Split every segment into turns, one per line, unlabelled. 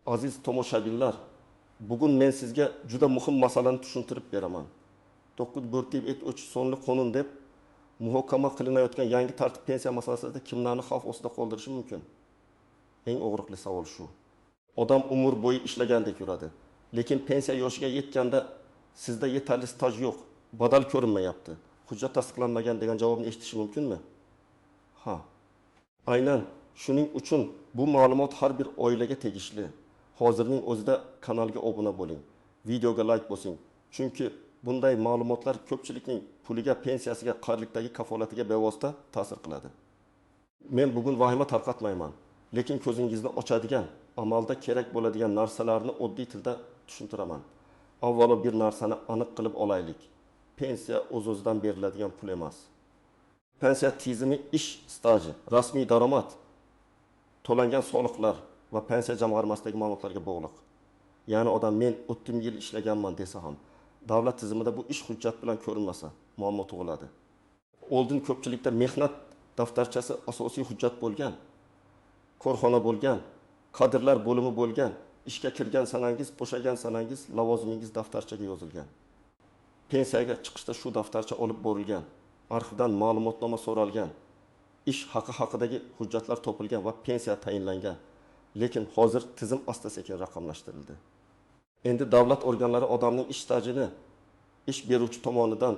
Aziz tomoshabinlar, bugun men sizga juda muhim masalani tushuntirib beraman. 9,3 sonli qonun deb muhokama qilinayotgan yangi tartib pensiya masalasida kimlarni xavf ostida qoldirishi mumkin? Eng og'riqli savol shu. Odam umr bo'yi ishlagandek yuradi. Lekin pensiya yoshiga yetganda sizda yetarli staj yo'q, badal ko'rinmayapti, hujjat tasdiqlanmagan degan javobni eshitishi mumkinmi? Ha. Aynan shuning uchun bu ma'lumot har bir oilaga tegishli. Hozirning o'zida kanalga obuna bo'ling, videoga like bosing. Chunki bunday ma'lumotlar ko'pchilikning puliga, pensiyasiga, qarilikdagi kafolatiga bevosita ta'sir qiladi. Men bugun vahima tarqatmayman, lekin ko'zingizni ochadigan, amalda kerak bo'ladigan narsalarni oddiy tilda tushuntiraman. Avvalo bir narsani aniq qilib olaylik. Pensiya o'z-o'zidan beriladigan pul emas. Pensiya tizimi ish staji, rasmiy daromad, to'langan soliqlar va pensiya jamg'armasidagi ma'lumotlarga bog'liq. Ya'ni odam men 30 yil ishlaganman desa ham, davlat tizimida bu ish hujjat bilan ko'rinmasa, muammo tug'iladi. Oldin ko'pchilikda mehnat daftarchasi asosiy hujjat bo'lgan, korxona bo'lgan, kadrlar bo'limi bo'lgan, ishga kirgan sanangiz, bo'shagan sanangiz, lavozimingiz daftarchaga yozilgan. Pensiyaga chiqishda shu daftarcha olib borilgan, arxivdan ma'lumotnoma so'ralgan, ish haqi haqidagi hujjatlar topilgan va pensiya tayinlangan. Lekin hozir tizim asta-sekin raqamlashtirildi. Endi davlat organlari odamning ish stajini, ish beruvchi tomonidan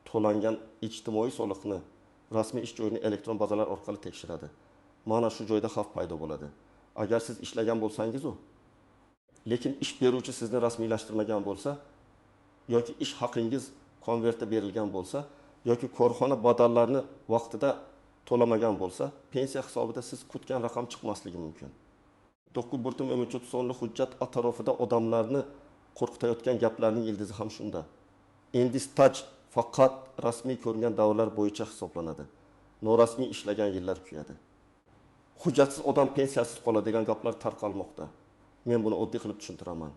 to'langan ijtimoiy soliqni, rasmiy ish joyini elektron bazalar orqali tekshiradi. Mana shu joyda xavf paydo bo'ladi. Agar siz ishlagan bo'lsangiz-u, lekin ish beruvchi sizni rasmiylashtirmagan bo'lsa yoki ish haqingiz konvertda berilgan bo'lsa yoki korxona badallarni vaqtida to'lamagan bo'lsa, pensiya hisobida siz kutgan raqam chiqmasligi mumkin. 9,3 sonli hujjat atrofida odamlarni qo'rqitayotgan gaplarning ildizi ham shunda. Endi staj faqat rasmiy ko'ringan davrlar bo'yicha hisoblanadi. Norasmiy ishlagan yillar kuyadi. Hujjatsiz odam pensiyasiz qoladi degan gaplar tarqalmoqda. Men buni oddiy qilib tushuntiraman.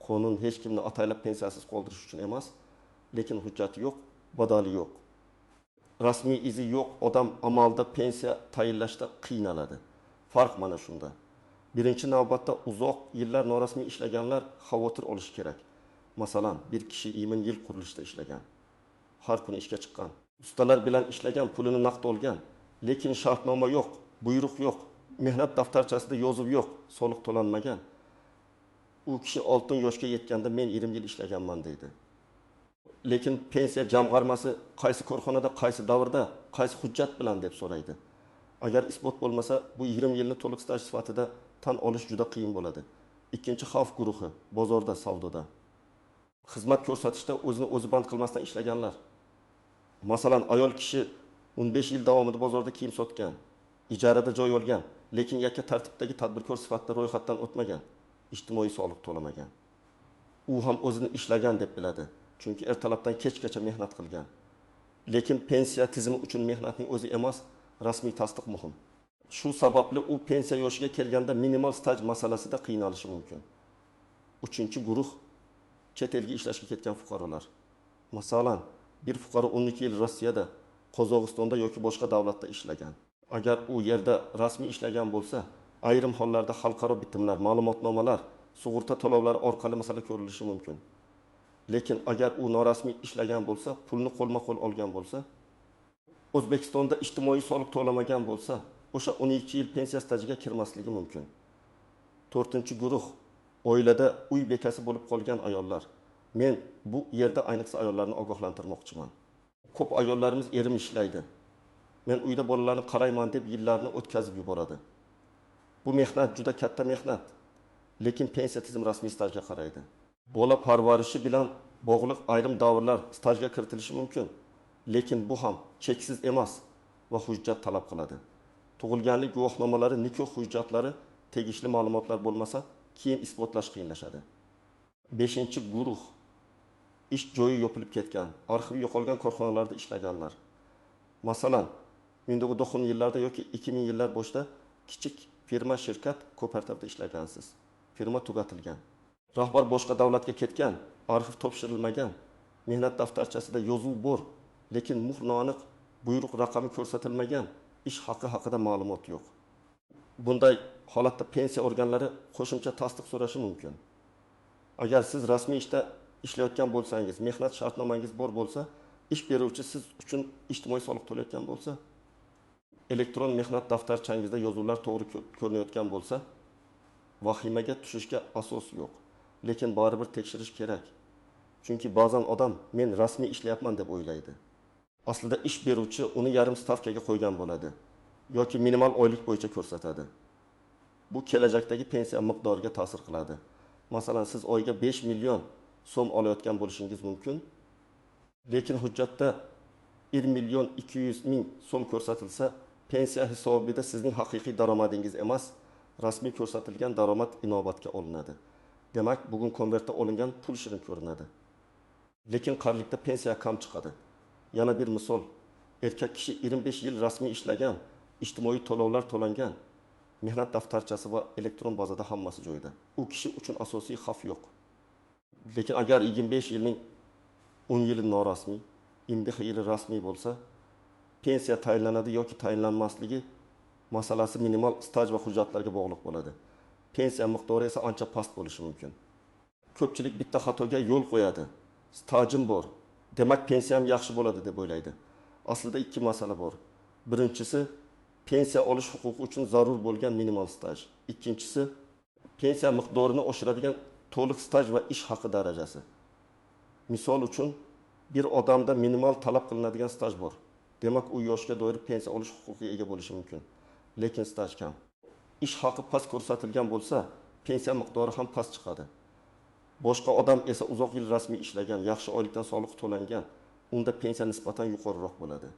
Qonun hech kimni ataylab pensiyasiz qoldirish uchun emas, lekin hujjati yo'q, badali yo'q. Rasmiy izi yo'q odam amalda pensiya tayinlashda qiynaladi. Farq mana shunda. Birinchi navbatda uzoq yillar norasmiy ishlaganlar xavotir olishi kerak. Masalan, bir kishi 20 yil qurilishda ishlagan. Har kuni ishga chiqqan. Ustalar bilan ishlagan, pulini naqd olgan, lekin shartnoma yo'q, buyruq yo'q, mehnat daftarchasida yozuv yo'q, soliq to'lanmagan. U kishi oltin yoshga yetganda men 20 yil ishlaganman deydi. Lekin pensiya jamg'armasi qaysi korxonada, qaysi davrda, qaysi hujjat bilan deb so'raydi. Agar isbot bo'lmasa, bu 20 yilni to'liq staj sifatida tan olish juda qiyin bo'ladi. Ikkinchi xavf guruhi bozorda, savdoda. Xizmat ko'rsatishda o'zini o'zi band qilmasdan ishlaganlar. Masalan, ayol kishi 15 yil davomida bozorda kiyim sotgan, ijarada joy olgan, lekin yakka tartibdagi tadbirkor sifatida ro'yxatdan o'tmagan, ijtimoiy soliq to'lamagan. U ham o'zini ishlagan deb biladi, chunki ertalabdan kechgacha mehnat qilgan. Lekin pensiya tizimi uchun mehnatning o'zi emas, rasmiy tasdiq muhim. Shu sababli u pensiya yoshiga kelganda minimal staj masalasida qiynalishi mumkin. Uchinchi guruh chet elga ishlashga ketgan fuqarolar. Masalan, bir fuqaro 12 yil Rossiyada, Qozog'istonda yoki boshqa davlatda ishlagan. Agar u yerda rasmiy ishlagan bo'lsa, ayrim hollarda xalqaro bitimlar, ma'lumotnomalar, sug'urta to'lovlari orqali masala ko'rilishi mumkin. Lekin agar u norasmiy ishlagan bo'lsa, pulni qo'lma-qo'l olgan bo'lsa, O'zbekistonda ijtimoiy soliq to'lamagan bo'lsa, o'sha 12 yil pensiya stajiga kirmasligi mumkin. To'rtinchi guruh oilada uy bekasi bo'lib qolgan ayollar. Men bu yerda ayniqsa ayollarni ogohlantirmoqchiman. Ko'p ayollarimiz erim ishlaydi. Men uyda bolalarni qarayman deb yillarni o'tkazib yuboradi. Bu mehnat juda katta mehnat. Lekin pensiya tizimi rasmiy stajga qaraydi. Bola parvarishi bilan bog'liq ayrim davrlar stajga kiritilishi mumkin. Lekin bu ham cheksiz emas va hujjat talab qiladi. Tug'ilganlik guvohnomalari, nikoh hujjatlari, tegishli ma'lumotlar bo'lmasa, keyin isbotlash qiyinlashadi. 5-chi guruh ish joyi yopilib ketgan, arxivi yo'qolgan korxonalarda ishlaganlar. Masalan, 1990 yillarda yoki 2000 yillar boshida kichik firma, shirkat kooperativda ishlagansiz. Firma tugatilgan. Rahbar boshqa davlatga ketgan, arxiv topshirilmagan, mehnat daftarchasida yozuv bor, lekin muhr noaniq, buyruq raqami ko'rsatilmagan, ish haqi haqida ma'lumot yo'q. Bunday holatda pensiya organlari qo'shimcha tasdiq so'rashi mumkin. Agar siz rasmiy ishda ishlayotgan bo'lsangiz, mehnat shartnomangiz bor bo'lsa, ish beruvchi siz uchun ijtimoiy soliq to'layotgan bo'lsa, elektron mehnat daftarchangizda yozuvlar to'g'ri ko'rinayotgan bo'lsa, vahimaga tushishga asos yo'q. Lekin baribir tekshirish kerak. Chunki ba'zan odam men rasmiy ishlayapman deb o'ylaydi. Aslida ish beruvchi uni yarim stavkaga qo'ygan bo'ladi yoki minimal oylik bo'yicha ko'rsatadi. Bu kelajakdagi pensiya miqdoriga ta'sir qiladi. Masalan, siz oyga 5 million so'm olayotgan bo'lishingiz mumkin, lekin hujjatda 1 million 200 ming so'm ko'rsatilsa, pensiya hisobida sizning haqiqiy daromadingiz emas, rasmiy ko'rsatilgan daromad inobatga olinadi. Demak, bugun konvertda olingan pul shirin ko'rinadi. Lekin qarilikda pensiya kam chiqadi. Yana bir misol, erkak kishi 25 yil rasmiy ishlagan, ijtimoiy to'lovlar to'langan, mehnat daftarchasi va elektron bazada hammasi joyida. U kishi uchun asosiy xavf yo'q. Lekin agar 25 yilning 10 yili norasmiy, 25 yili rasmiy bo'lsa, pensiya tayinlanadi yoki tayinlanmasligi masalasi minimal staj va hujjatlarga bog'liq bo'ladi. Pensiya miqdori esa ancha past bo'lishi mumkin. Ko'pchilik bitta xatoga yo'l qo'yadi. Stajim bor, demak pensiyam yaxshi bo'ladi deb o'ylaydi. Aslida ikki masala bor. Birinchisi, pensiya olish huquqi uchun zarur bo'lgan minimal staj. Ikkinchisi, pensiya miqdorini oshiradigan to'liq staj va ish haqi darajasi. Misol uchun, bir odamda minimal talab qilinadigan staj bor. Demak, u yoshga doir pensiya olish huquqiga ega bo'lishi mumkin. Lekin staj kam. Ish haqi past ko'rsatilgan bo'lsa, pensiya miqdori ham past chiqadi. Boshqa odam esa uzoq yil rasmiy ishlagan, yaxshi oylikdan soliq to'langan, unda pensiya nisbatan yuqoriroq bo'ladi.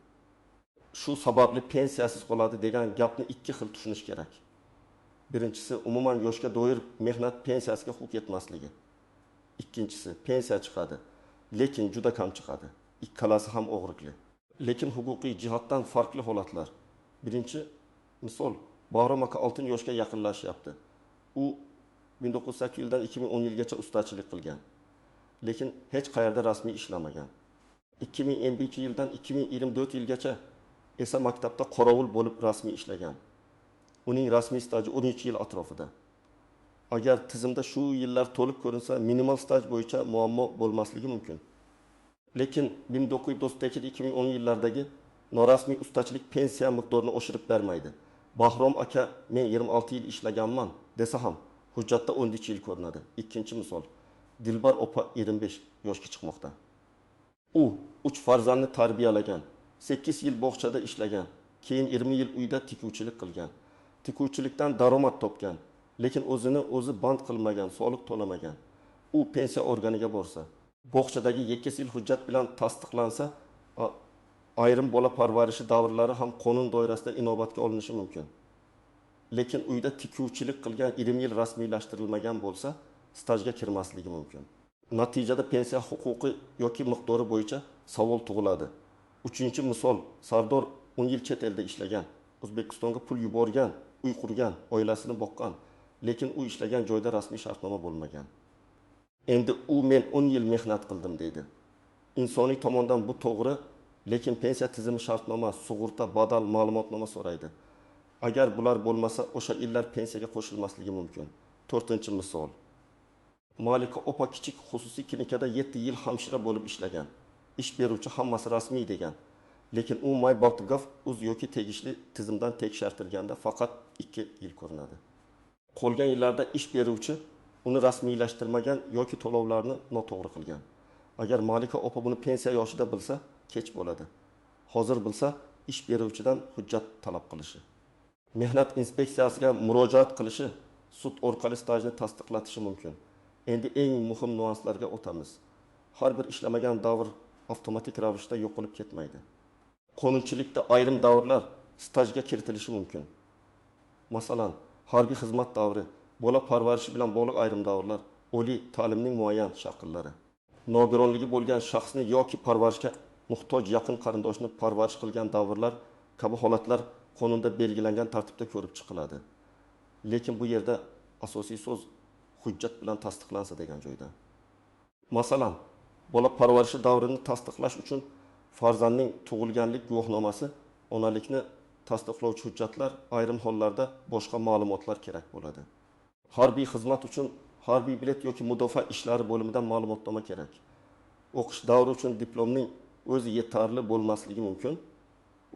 Shu sababli pensiyasiz qoladi degan gapni ikki xil tushunish kerak. Birinchisi, umuman yoshga doir mehnat pensiyasiga huquq yetmasligi. Ikkinchisi, pensiya chiqadi, lekin juda kam chiqadi. Ikkalasi ham og'riqli. Lekin huquqiy jihatdan farqli holatlar. Birinchi misol, Bahrom aka 6 yoshga yaqinlashyapti. U 1908 yildan 2010 yilgacha ustachilik qilgan. Lekin hech qayerda rasmiy ishlamagan. 2012 yildan 2024 yilgacha esa maktabda qorovul bo'lib rasmiy ishlagan. Uning rasmiy staji 13 yil atrofida. Agar tizimda shu yillar to'liq ko'rinsa, minimal staj bo'yicha muammo bo'lmasligi mumkin. Lekin 1992-2010 yillardagi norasmiy ustachilik pensiya miqdorini oshirib bermaydi. Bahrom aka men 26 yil ishlaganman desa ham hujjatda 13 yil ko'rinadi. Ikkinchi misol, Dilbar opa 25 yoshga chiqmoqda. U 3 farzandni tarbiyalagan, 8 yil bog'chada ishlagan, keyin 20 yil uyda tikuvchilik qilgan. Tikuvchilikdan daromad topgan, lekin o'zini o'zi band qilmagan, soliq to'lamagan. U pensiya organiga borsa, bog'chadagi 8 yil hujjat bilan tasdiqlansa, ayrim bola parvarishi davrlari ham qonun doirasida inobatga olinishi mumkin. Lekin uyda tikuvchilik qilgan 20 yil rasmiylashtirilmagan bo'lsa, stajga kirmasligi mumkin. Natijada pensiya huquqi yoki miqdori bo'yicha savol tug'iladi. Uchinchi misol, Sardor 10 yil chet elda ishlagan, O'zbekistonga pul yuborgan, uy qurgan, oilasini boqqan, lekin u ishlagan joyda rasmiy shartnoma bo'lmagan. Endi u men 10 yil mehnat qildim deydi. Insoniy tomondan bu to'g'ri, lekin pensiya tizimi shartnoma, sug'urta, badal, ma'lumotnoma so'raydi. Agar bular bo'lmasa, o'sha yillar pensiyaga qo'shilmasligi mumkin. To'rtinchi misol. Malika opa kichik xususiy klinikada 7 yil hamshira bo'lib ishlagan. Ish beruvchi hammasi rasmiy degan. Lekin u my.gov.uz yoki tegishli tizimdan tekshirtilganda faqat 2 yil ko'rinadi. Qolgan yillarda ish beruvchi uni rasmiylashtirmagan yoki to'lovlarni noto'g'ri qilgan. Agar Malika opa buni pensiya yoshida bilsa, kech bo'ladi. Hozir bilsa, ish beruvchidan hujjat talab qilishi, mehnat inspeksiyasiga murojaat qilishi, sud orqali stajni tasdiqlatishi mumkin. Endi eng muhim nuanslarga o'tamiz. Har bir ishlamagan davr avtomatik ravishda yo'qolib ketmaydi. Qonunchilikda ayrim davrlar stajga kiritilishi mumkin. Masalan, harbiy xizmat davri, bola parvarishi bilan bog'liq ayrim davrlar, oliy ta'limning muayyan shakllari. Nogironligi bo'lgan shaxsni yoki parvarishga muhtoj yaqin qarindoshni parvarish qilgan davrlar kabi holatlar qonunda belgilangan tartibda ko'rib chiqiladi. Lekin bu yerda asosiy so'z hujjat bilan tasdiqlansa degan joyda. Masalan, bola parvarishi davrini tasdiqlash uchun farzandning tug'ilganlik guvohnomasi, onalikni tasdiqlovchi hujjatlar, ayrim hollarda boshqa ma'lumotlar kerak bo'ladi. Harbiy xizmat uchun harbiy bilet yoki mudofaa ishlari bo'limidan ma'lumotnoma kerak. O'qish davri uchun diplomning o'zi yetarli bo'lmasligi mumkin.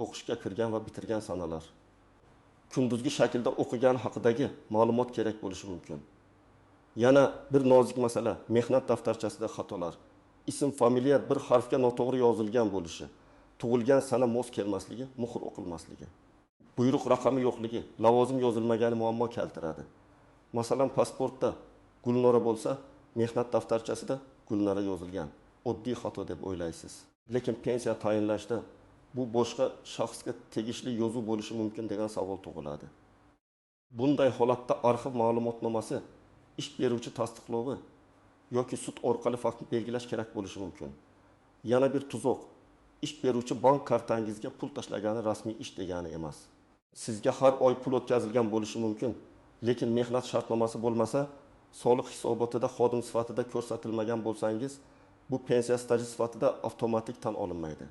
O'qishga kirgan va bitirgan sanalar. Kunduzgi shaklda o'qigan haqidagi ma'lumot kerak bo'lishi mumkin. Yana bir nozik masala, mehnat daftarchasida xatolar. Ism, familiya bir harfga noto'g'ri yozilgan bo'lishi, tug'ilgan sana mos kelmasligi, muhr o'qilmasligi, buyruq raqami yo'qligi, lavozim yozilmagani muammo keltiradi. Masalan, pasportda Gulnora bo'lsa, mehnat daftarchasida Gulnora yozilgan. Oddiy xato deb o'ylaysiz. Lekin pensiya tayinlashda bu boshqa shaxsga tegishli yozuv bo'lishi mumkin degan savol tug'iladi. Bunday holatda arxiv ma'lumotnomasi, ish beruvchi tasdiqlovi yoki sud orqali faktni belgilash kerak bo'lishi mumkin. Yana bir tuzoq, ish beruvchi bank kartangizga pul tashlagani rasmiy ish degani emas. Sizga har oy pul o'tkazilgan bo'lishi mumkin, lekin mehnat shartnomasi bo'lmasa, soliq hisobotida xodim sifatida ko'rsatilmagan bo'lsangiz, bu pensiya staji sifatida avtomatik tan olinmaydi.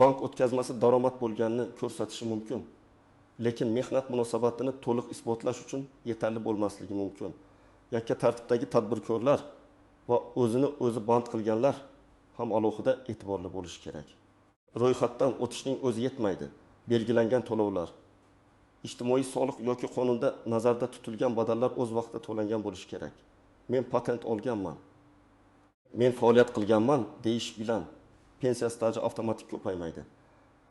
Bank o'tkazmasi daromad bo'lganini ko'rsatishi mumkin, lekin mehnat munosabatini to'liq isbotlash uchun yetarli bo'lmasligi mumkin. Yakka tartibdagi tadbirkorlar va o'zini o'zi band qilganlar ham alohida e'tiborli bo'lishi kerak. Ro'yxatdan o'tishning o'zi yetmaydi. Belgilangan to'lovlar, ijtimoiy soliq yoki qonunda nazarda tutilgan badallar o'z vaqtida to'langan bo'lishi kerak. Men patent olganman, men faoliyat qilganman deyish bilan pensiya staji avtomatik ko'paymaydi.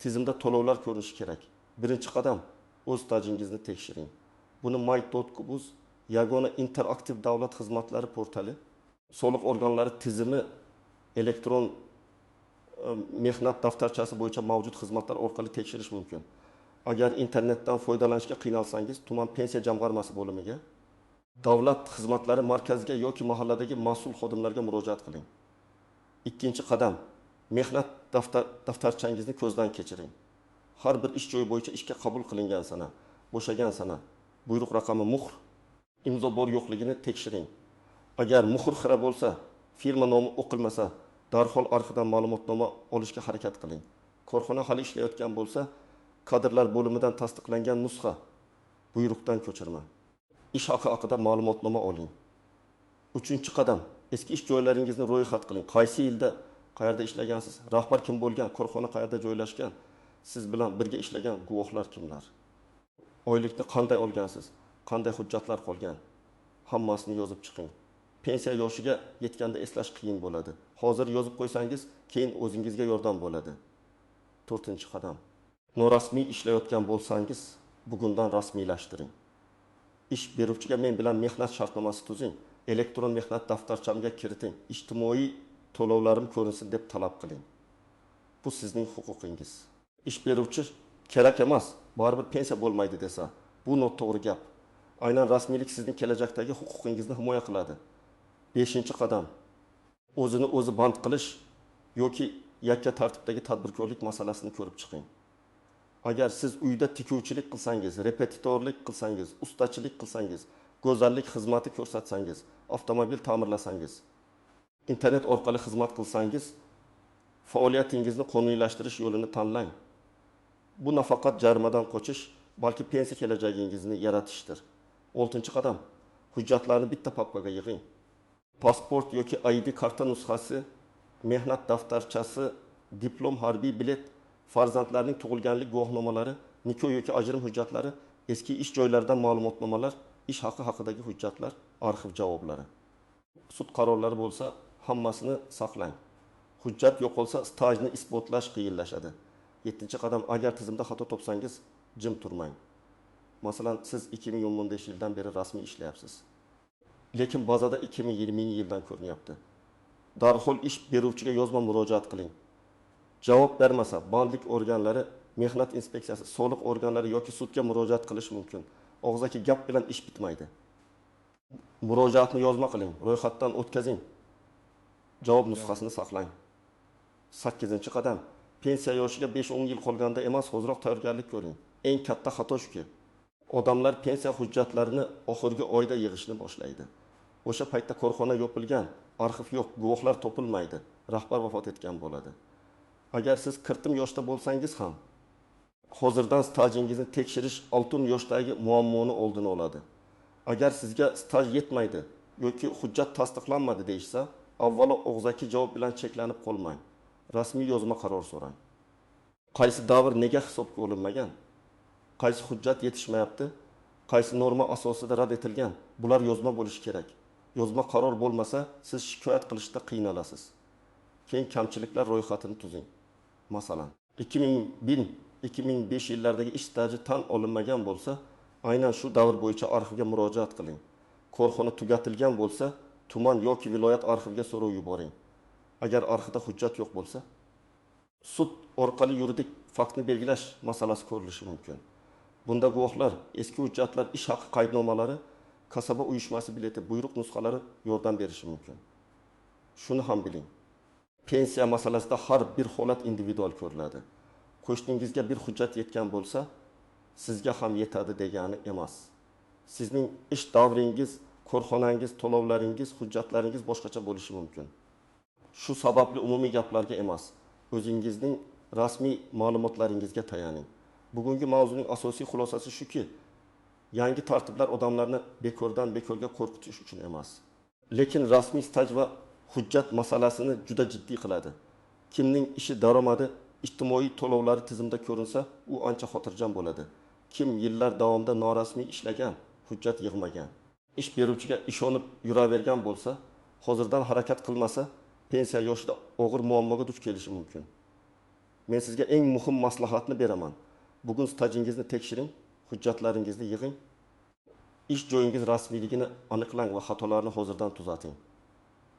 Tizimda to'lovlar ko'rinishi kerak. Birinchi qadam, o'z stajingizni tekshiring. Buni my.gov.uz yagona interaktiv davlat xizmatlari portali, soliq organlari tizimi, elektron mehnat daftarchasi bo'yicha mavjud xizmatlar orqali tekshirish mumkin. Agar internetdan foydalanishga qiynalsangiz, tuman pensiya jamg'armasi bo'limiga, davlat xizmatlari markaziga yoki mahalladagi mas'ul xodimlarga murojaat qiling. Ikkinchi qadam, mehnat daftarchangizni ko'zdan kechiring. Har bir ish joyi bo'yicha ishga qabul qilingan sana, bo'shagan sana, buyruq raqami, muhr, imzo bor yo'qligini tekshiring. Agar muhr xira bo'lsa, firma nomi o'qilmasa, darhol arxivdan ma'lumotnoma olishga harakat qiling. Korxona hali ishlayotgan bo'lsa, kadrlar bo'limidan tasdiqlangan nusxa, buyruqdan ko'chirma. Ish haqi haqida ma'lumotnoma oling. Uchinchi qadam, eski ish joylaringizni ro'yxat qiling. Qaysi yilda qayerda ishlagansiz, rahbar kim bo'lgan, korxona qayerda joylashgan, siz bilan birga ishlagan guvohlar kimlar, oylikni qanday olgansiz, qanday hujjatlar qolgan, hammasini yozib chiqing. Pensiya yoshiga yetganda eslash qiyin bo'ladi. Hozir yozib qo'ysangiz, keyin o'zingizga yordam bo'ladi. To'rtinchi qadam, norasmiy ishlayotgan bo'lsangiz, bugundan rasmiylashtiring. Ish beruvchiga men bilan mehnat shartnomasi tuzing, elektron mehnat daftarchamga kiriting, ijtimoiy to'lovlarim ko'rinsin deb talab qiling. Bu sizning huquqingiz. Ish beruvchi kerak emas, baribir pensiya bo'lmaydi desa, bu noto'g'ri gap. Aynan rasmiylik sizning kelajakdagi huquqingizni himoya qiladi. Beshinchi qadam, o'zini o'zi band qilish yoki yakka tartibdagi tadbirkorlik masalasini ko'rib chiqing. Agar siz uyda tikuvchilik qilsangiz, repetitorlik qilsangiz, ustachilik qilsangiz, go'zallik xizmati ko'rsatsangiz, avtomobil ta'mirlasangiz, internet orqali xizmat qilsangiz, faoliyatingizni qonuniylashtirish yo'lini tanlang. Bu nafaqat jarimadan qochish, balki pensiya kelajagingizni yaratishdir. Oltinchi qadam, hujjatlarni bitta papkaga yig'ing. Pasport yoki ID karta nusxasi, mehnat daftarchasi, diplom, harbiy bilet, farzandlarning tug'ilganlik guvohnomalari, nikoh yoki ajrim hujjatlari, eski ish joylaridan ma'lumotnomalar, ish haqi haqidagi hujjatlar, arxiv javoblari. Sud qarorlari bo'lsa, hammasini saqlang. Hujjat yo'qolsa, stajni isbotlash qiyinlashadi. Yettinchi qadam, agar tizimda xato topsangiz, jim turmang. Masalan, siz 2015 yildan beri rasmiy ishlayapsiz. Lekin bazada 2020 yildan ko'rinyapti. Darhol ish beruvchiga yozma murojaat qiling. Javob bermasa, bandlik organlari, mehnat inspeksiyasi, soliq organlari yoki sudga murojaat qilish mumkin. Og'zaki gap bilan ish bitmaydi. Murojaatni yozma qiling, ro'yxatdan o'tkazing. Javob nusxasini saqlang. Sakkizinchi qadam, pensiya yoshiga 5-10 yil qolganda emas, hoziroq tayyorgarlik ko'ring. Eng katta xato shuki, odamlar pensiya hujjatlarini oxirgi oyda yig'ishni boshlaydi. O'sha paytda korxona yopilgan, arxiv yo'q, guvohlar topilmaydi, rahbar vafot etgan bo'ladi. Agar siz 40 yoshda bo'lsangiz ham, Hozirdan stajingizni tekshirish oltin yoshdagi muammoni oldini oladi. Agar sizga staj yetmaydi yoki hujjat tasdiqlanmadi deyishsa, avvalo og'zaki javob bilan cheklanib qolmang. Rasmiy yozma qaror so'rang. Qaysi davr nega hisobga olinmagan? Qaysi hujjat yetishmayapti? Qaysi norma asosida rad etilgan? Bular yozma bo'lishi kerak. Yozma qaror bo'lmasa, siz shikoyat qilishda qiynalasiz. Keyin kamchiliklar ro'yxatini tuzing. Masalan, 2001-2005 yillardagi ish staji tan olinmagan bo'lsa, aynan shu davr bo'yicha arxivga murojaat qiling. Korxona tugatilgan bo'lsa, tuman yoki viloyat arxiviga so'rov yuboring. Agar arxivda hujjat yo'q bo'lsa, sud orqali yuridik faktni belgilash masalasi ko'rilishi mumkin. Bunda guvohlar, eski hujjatlar, ish haqi qaydnomalari, kasaba uyushmasi bileti, buyruq nusxalari yordam berishi mumkin. Shuni ham biling. Pensiya masalasida har bir holat individual ko'riladi. Qo'shningizga bir hujjat yetgan bo'lsa, sizga ham yetadi degani emas. Sizning ish davringiz, korxonangiz, to'lovlaringiz, hujjatlaringiz boshqacha bo'lishi mumkin. Shu sababli umumiy gaplarga emas, o'zingizning rasmiy ma'lumotlaringizga tayaning. Bugungi mavzuning asosiy xulosasi shuki, yangi tartiblar odamlarni bekordan bekorga qo'rqitish uchun emas. Lekin rasmiy staj va hujjat masalasini juda jiddiy qiladi. Kimning ishi daromadi, ijtimoiy to'lovlari tizimda ko'rinsa, u ancha xotirjam bo'ladi. Kim yillar davomida norasmiy ishlagan, hujjat yig'magan, ish beruvchiga ishonib yuravergan bo'lsa, hozirdan harakat qilmasa, pensiya yoshida og'ir muammoga duch kelishi mumkin. Men sizga eng muhim maslahatni beraman. Bugun stajingizni tekshiring, hujjatlaringizni yig'ing, ish joyingiz rasmiyligini aniqlang va xatolarni hozirdan tuzating.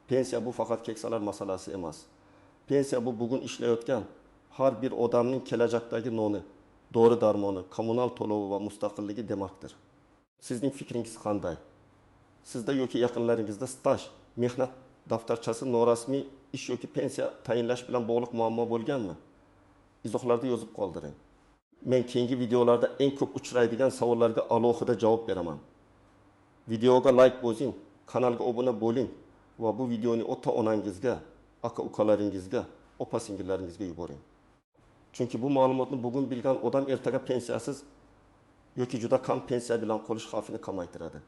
Pensiya bu faqat keksalar masalasi emas. Pensiya bu bugun ishlayotgan har bir odamning kelajakdagi noni, dori darmoni, kommunal to'lovi va mustaqilligi demakdir. Sizning fikringiz qanday? Sizda yoki yaqinlaringizda staj, mehnat daftarchasi, norasmiy ish yoki pensiya tayinlash bilan bog'liq muammo bo'lganmi? Izohlarda yozib qoldiring. Men keyingi videolarda eng ko'p uchraydigan savollarga alohida javob beraman. Videoga like bosing, kanalga obuna bo'ling va bu videoni ota-onangizga, aka-ukalaringizga, opa-singillaringizga yuboring. Chunki bu ma'lumotni bugun bilgan odam ertaga pensiyasiz yoki juda kam pensiya bilan qolish xavfini kamaytiradi.